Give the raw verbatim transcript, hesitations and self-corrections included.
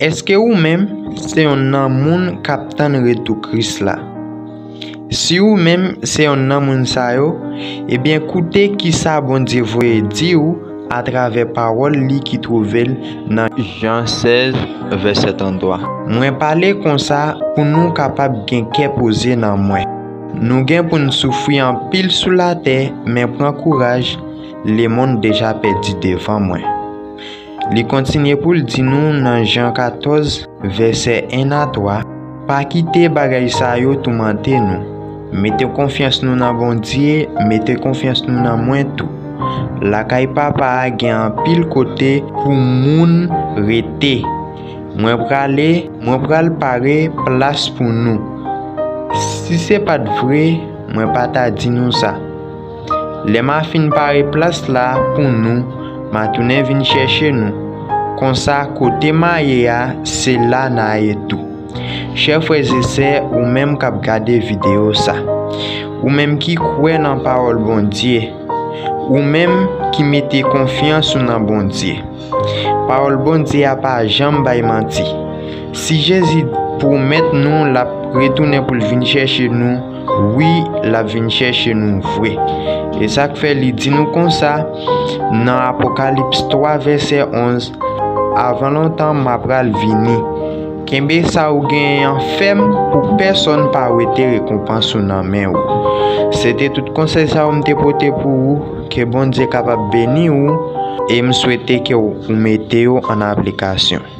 Èske ou menm se yonn nan moun k ap tann retou Kris la? Si ou menm se yonn nan moun sa yo, ebyen koute kisa Bondye voye di w atravè pawòl li ki twouve l nan Jan sèz, vèsè trannntwa. Mwen pale konsa pou nou kapab gen kè poze nan mwen. Nou gen pou n soufri anpil sou latè, men pran kouraj, lemonn deja pèdi devan mwen. Li kontinye pou l di nou nan Jan katòz, vèsè en a twa, pa kite bagay sa yo toumante nou. Mete konfyans nou nan Bondye, mete konfyans nou nan mwen tou. Lakay Papa a gen anpil kote pou moun rete. Mwen prale, mwen pral pare plas pou nou. Si se pa t vre, mwen pa ta di nou sa. Lè m a fin pare plas la pou nou, m a tounen vin chèche nou. Konsa, kote m a ye a, se la n a ye tou. Chè frè e sè, ou menm k ap gade videyo sa, ou menm ki kwè nan pawòl Bondye, ou menm ki mete konfyans ou nan Bondye, pawòl Bondye a pa janm bay manti. Si Jezi pwomèt nou l ap retounen pou l vin chèche nou, wi, l ap vin chèche nou vre. E sa k fè li di nou konsa nan Apokalips twa vèsè onz, "Avan lontan, m a pral vini." Kenbe sa ou genyen an fèm pou pèsonn pa wete rekonpans ou nan men ou. Se te tout konsèy sa yo m te pote pou ou. Ke Bondye kapab beni ou e m swete ke w mete yo an aplikasyon.